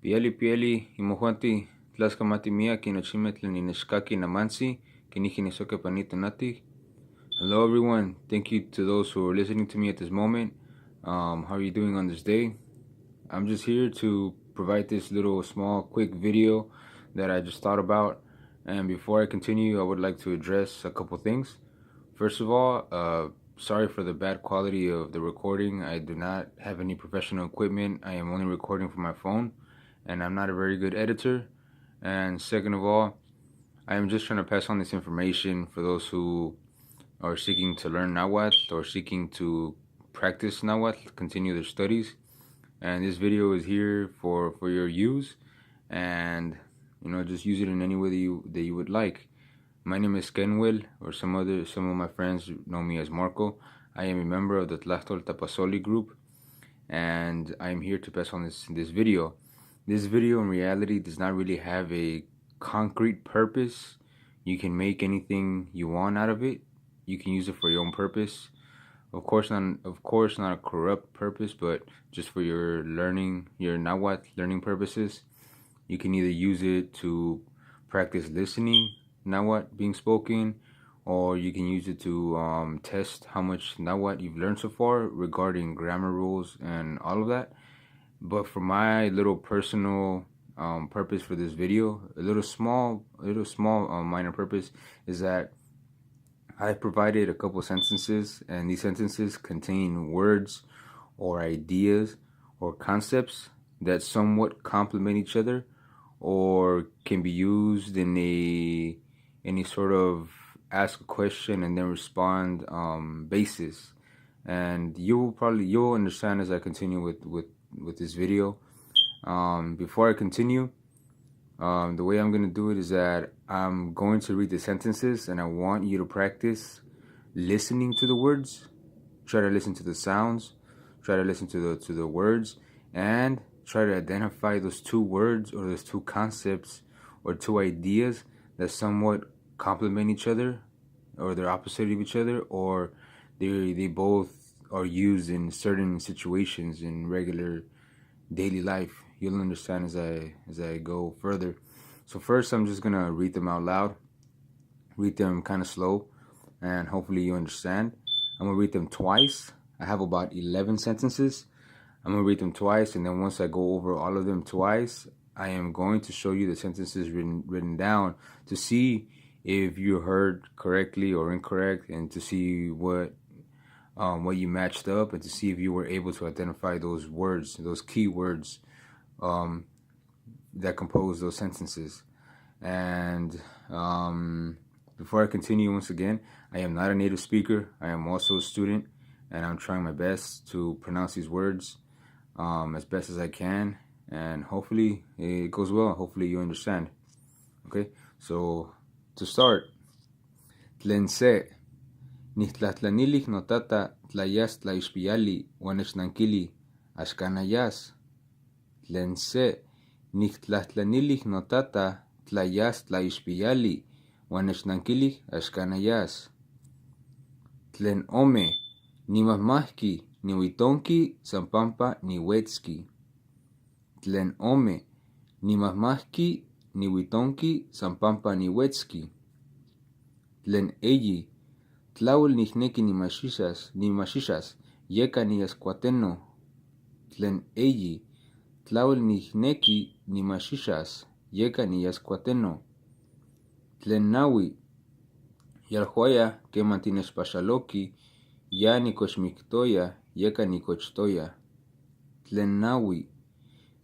Pieli pieli imojuanti tlascamati miaki nochimeh tlen innechkakij namantzi quenijqui nisoque ipan ni tonati. Hello everyone, thank you to those who are listening to me at this moment. How are you doing on this day? I'm just here to provide this little small quick video that I just thought about. And before I continue, I would like to address a couple things. First of all, sorry for the bad quality of the recording. I do not have any professional equipment. I am only recording from my phone, and I'm not a very good editor. And second of all, I am just trying to pass on this information for those who are seeking to learn Nahuatl or seeking to practice Nahuatl, continue their studies. And this video is here for your use, and just use it in any way that you would like. My name is Kenwell, or some of my friends know me as Marco. I am a member of the Tlahtol Tapazoli group, and I am here to pass on this video. This video in reality does not really have a concrete purpose. You can make anything you want out of it. You can use it for your own purpose. Of course not a corrupt purpose, but just for your learning, your Nahuatl learning purposes. You can either use it to practice listening Nahuatl being spoken, or you can use it to test how much Nahuatl you've learned so far regarding grammar rules and all of that. But for my little personal purpose for this video, a little small minor purpose is that I provided a couple sentences, and these sentences contain words or ideas or concepts that somewhat complement each other or can be used in a any sort of ask a question and then respond basis. And you'll understand as I continue with this video. Before I continue, the way I'm going to do it is that I'm going to read the sentences, and I want you to practice listening to the words. Try to listen to the sounds, try to listen to the words, and try to identify those two words or those two concepts or two ideas that somewhat complement each other, or they're opposite of each other, or they both are used in certain situations in regular daily life. You'll understand as I go further. So first I'm just gonna read them out loud, read them kind of slow, and hopefully you understand. I'm gonna read them twice. I have about 11 sentences. I'm gonna read them twice, and then once I go over all of them twice, I am going to show you the sentences written down to see if you heard correctly or incorrect, and to see what you matched up, and to see if you were able to identify those words, those key words that compose those sentences. And before I continue, once again, I am not a native speaker. I am also a student, and I'm trying my best to pronounce these words as best as I can. And hopefully it goes well. Hopefully you understand. Okay, so to start, tlen se, niktlahtlanilij notata tla yas tlaixpiyali uan nechnankili axcana yas. Tlen se, niktlahtlanilij notata tla yas tlaixpiyali uan nechnankili axcana yas. Tlen ome, nimajmajki nihuitonqui san pampa nihuetzqui. Tlen ome, nimajmajki nihuitonqui san pampa nihuetzqui. Tlen eyi, tlauel nijnequi nimaxixas, yeka niyas cuateno. Tlen eyi, tlauel nijnequi nimaxixas, yeka niyas cuateno. Tlen naui, yalhuaya queman tinechpaxaloqui ya nicochmictoya, yeka nicochtoya. Tlen naui,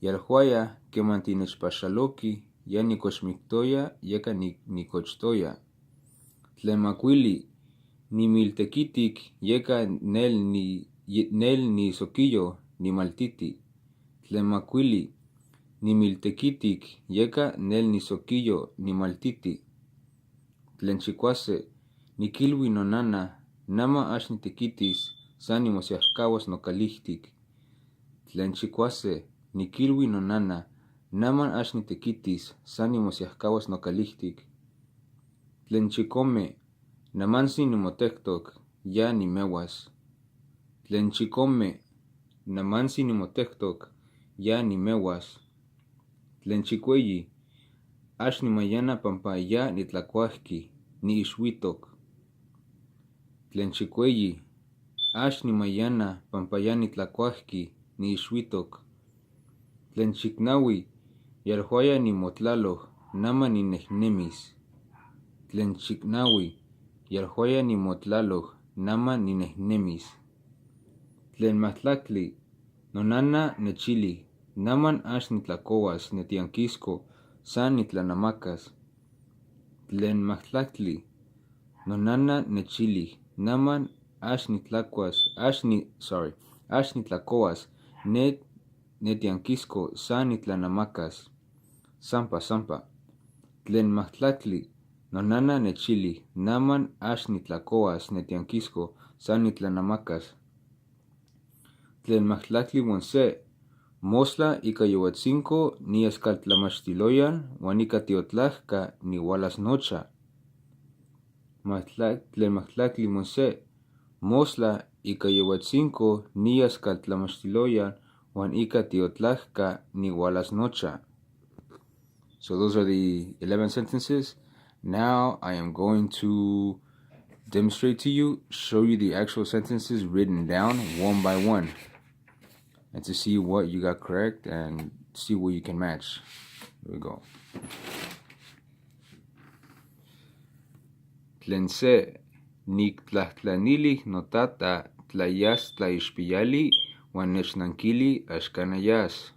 yalhuaya queman tinechpaxaloqui ya nicochmictoya, yeka nicochtoya. Tlen macuili, nimiltequitic, yeka nel nisoquillo nimaltiti. Tlen macuili, nimiltequitic, yeka nel nisoquillo nimaltiti. Tlen chicuase, niquilui nonana, nama ax nitequitis, san nimosiahcahuas nocalijtic. Tlen chicuase, niquilui nonana, nama ax nitequitis, san nimosiahcahuas nocalijtic. Tlen chicome, namantzi nimotectoc, ya nimehuas. Tlen chicome, namantzi nimotectoc, ya nimehuas. Tlen chicueyi, ax nimayana pampa ya nitlacuajqui, niixhuitoc. Tlen chicueyi, ax nimayana pampa ya nitlacuajqui, niixhuitoc. Tlen chicnahui, yalhuaya nimotlalo, nama ninejnemis. Tlen chicnahui, yalhuaya nimotlalo, nama ninejnemis. Tlen mahtlactli, nonana nechili, naman ax nitlacohuas netianquisco, san nitlanamacas. Tlen mahtlactli, nonana nechili, naman ax nitlacuas, ax nitlacohuas netianquisco, san nitlanamacas. Sampa, sampa. Tlen mahtlactli, nonana nechili, naman ax nitlacohuas netianquisco, san nitlanamacas. Tlen mahtlactli huan se, mostla ica yowetzinco niyas caltlamachtiloyan huan ica tiotlajca nihualas nocha. Tlen mahtlactli huan se, mostla ica yowetzinco niyas caltlamachtiloyan huan ica tiotlajca nihualas nocha. So those are the 11 sentences. Now I am going to demonstrate to you, show you the actual sentences written down one by one, and to see what you got correct and see what you can match. Here we go. Tlen se, nictlahtlanili notata tlayas tlaixpiyali huan nechnankili axcana yas.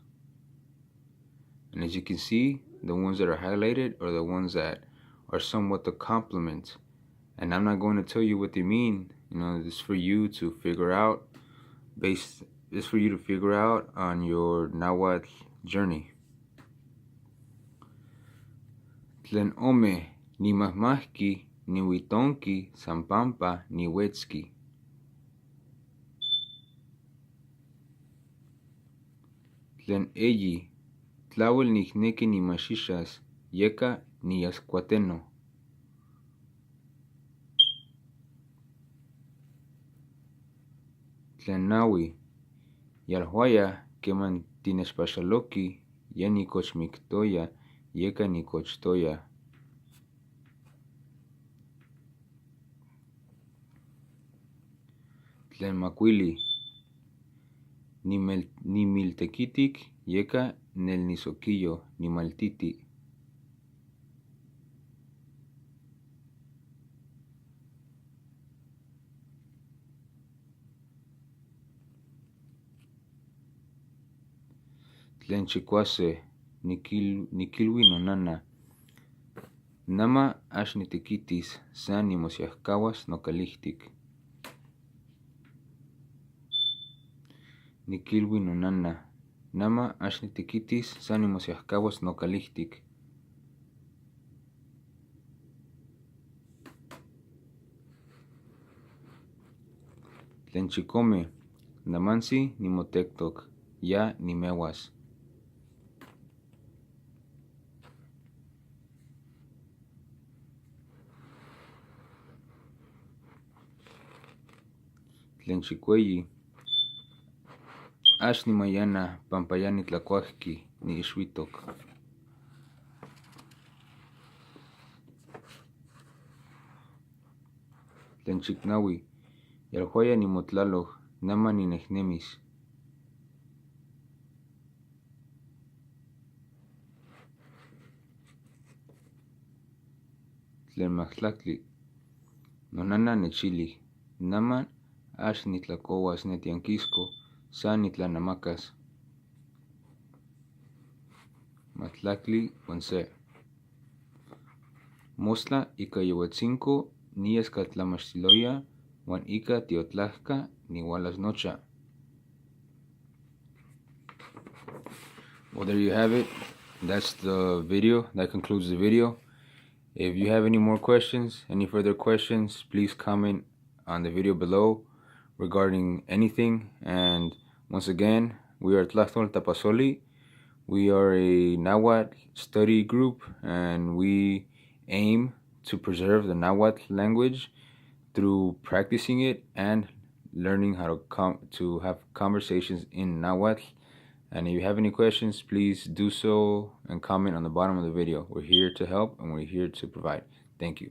And as you can see, the ones that are highlighted are the ones that are somewhat the complement. And I'm not going to tell you what they mean. You know, this is for you to figure out this for you to figure out on your Nahuatl journey. Tlen ome, nimahmahki, nihuitonki, sampampa, nihuetzki. Tlen eyi, tlauel nicneki nimachixas, yeka niyas cuateno. Tlen nahui, yalhuaya queman tinechpaxaloqui, ya nicochmictoya, yeka nicochtoya. Tlen macuili, nimiltequitic, yeka nelnisoquiyo, nimaltiti. Tlen chicuase, niquilui nonana, nama ax nitequitis, san nimosiahcahuas nocalihtic. Niquilui nonana, nama ax nitequitis, san nimosiahcahuas nocalihtic. Tlen chicome, namantzi nimotectoc, ya nimehuas. Tlen chicueyi, ax nimayana pampa ya nitlacuajqui, niixhuitoc. Tlen chicnahui, yalhuaya nimotlalo, nama ninejnemis. Tlen mahtlactli, nonana nechili, naman ax nitlacohuas netianquisco, san nitlanamacas. Mahtlactli huan se. Mostla ica yowetzinco niyas caltlamachtiloya huan ica tiotlajca nihualas nocha. Well, there you have it. That's the video. That concludes the video. If you have any more questions, any further questions, please comment on the video below regarding anything. And once again, we are Tlahtol Tapazolli. We are a Nahuatl study group, and we aim to preserve the Nahuatl language through practicing it and learning how to have conversations in Nahuatl. And if you have any questions, please do so and comment on the bottom of the video. We're here to help and we're here to provide. Thank you.